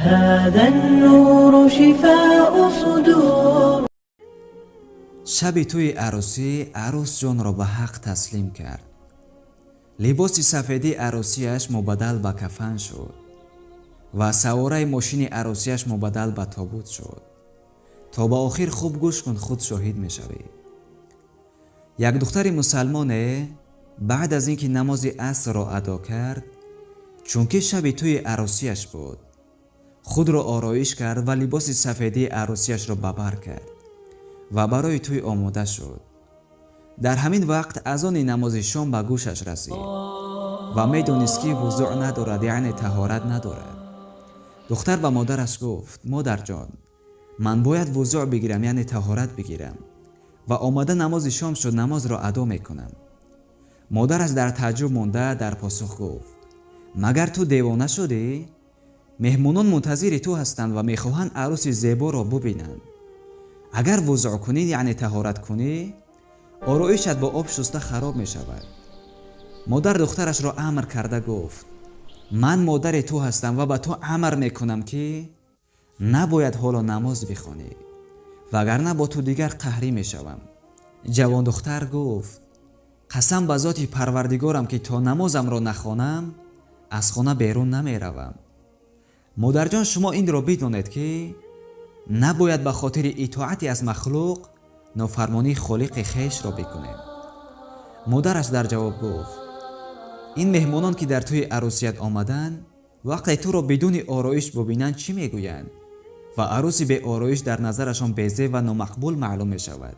هذا النور شفاء صدور. Шаби тӯи арӯсӣ арӯс ҷонро ба ҳақ таслим кард. Либоси сафедии арӯсиаш мубаддал ба кафан шуд ва савораи мошини арӯсиаш мубаддал ба тобут шуд. То ба охир хуб гӯш кун, худ шоҳид мешавӣ. Як духтари мусалмоне баъд аз ин ки намози асрро адо кард, чунки шаби тӯи арӯсиаш буд, худро ороиш кард ва либоси сафедии арӯсиашро ба бар кард ва барои тӯй омода шуд. Дар ҳамин вақт азони намози шом ба гӯшаш расид ва медонист, ки вузӯъ надорад, яъне таҳорат надорад. Духтар ба модараш гуфт: «Модарҷон, ман бояд вузӯъ бигирам, яъне таҳорат бигирам, ва омада намози шом шуд, намозро адо мекунам». Модараш дар тааҷҷуб монда дар посух гуфт: «Магар ту девона шудӣ? Меҳмонон мунтазири ту ҳастанд ва мехоҳанд арӯси зеборо бубинанд. Агар вузӯъ кунӣ, яъне таҳорат кунӣ, ороишат бо об шуста хароб мешавад». Модар духтарашро амр карда гуфт: «Ман модари ту ҳастам ва ба ту амр мекунам, ки набояд ҳоло намоз бихонӣ, вагарна бо ту дигар қаҳрӣ мешавам». Ҷавондухтар гуфт: «Қасам ба зоти Парвардигорам, ки то намозамро нахонам, аз хона берун намеравам. Модарҷон, шумо инро бидонед, ки набояд ба хотири итоати аз махлуқ нофармонии Холиқи хешро бикунем». Модараш дар ҷавоб гуфт: «Ин меҳмонон, ки дар тӯи арӯсият омаданд, вақте туро бидуни ороиш бубинанд, чӣ мегӯянд? Ва арӯси беороиш дар назарашон безеб ва номақбул маълум мешавад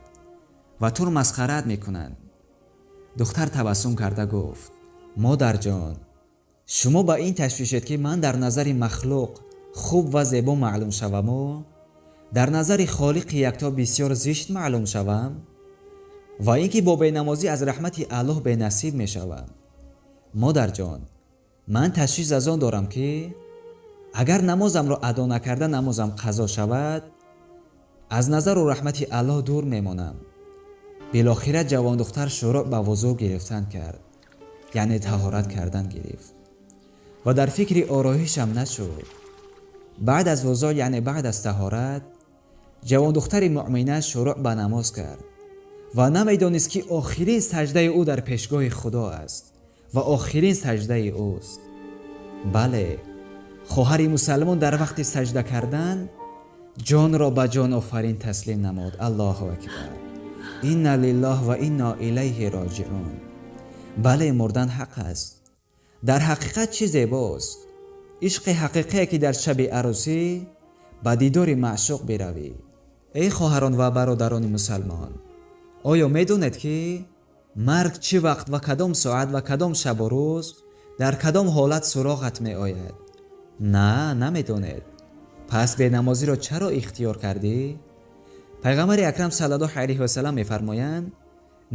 ва туро масхараат мекунанд». Духтар табассум карда гуфт: «Модарҷон, шумо ба ин ташвишед, ки ман дар назари махлуқ хуб ва зебо маълум шаваму дар назари Холиқи Якто бисёр зишт маълум шавам ва ин ки бо бенамозӣ аз раҳмати Аллоҳ бенасиб мешавам. Модарҷон, ман ташвиш аз он дорам, ки агар намозамро адо накарда намозам қазо шавад, аз назару раҳмати Аллоҳ дур мемонам». Билохира ҷавондухтар шурӯъ ба вузӯ гирифтан кард, яъне таҳорат кардан гирифт, ва дар фикри ороишам нашуд. Баъд аз вузӯ, яъне баъд аз таҳорат, ҷавондухтари муъмина шурӯъ ба намоз кард ва намедонист, ки охирин саҷдаи ӯ дар пешгоҳи Худо аст ва охирин саҷдаи ӯст. Бале, хоҳари мусалмон дар вақти саҷда кардан ҷонро ба Ҷонофарин таслим намуд. Аллоҳу акбар! Инна лиллоҳ ва инна илайҳи роҷиун. Бале, мурдан ҳақ аст. Дар ҳақиқат чӣ зебост ишқи ҳақиқие, ки дар шаби арӯсӣ ба дидори маъшуқ биравӣ. Эй хоҳарон ва бародарони мусалмон, оё медонед, ки марг чӣ вақт ва кадом соат ва кадом шабу рӯз, дар кадом ҳолат суроғат меояд? На, намедонед. Пас бенамозиро чаро ихтиёр кардӣ? Пайғамбари акрам саллаллоҳу алайҳи васалам мефармоянд: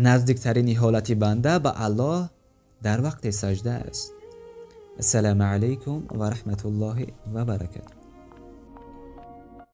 наздиктарини ҳолати банда ба Аллоҳ дар вақти саҷда аст. Ассалому алайкум ва раҳматуллоҳи ва баракатуҳ.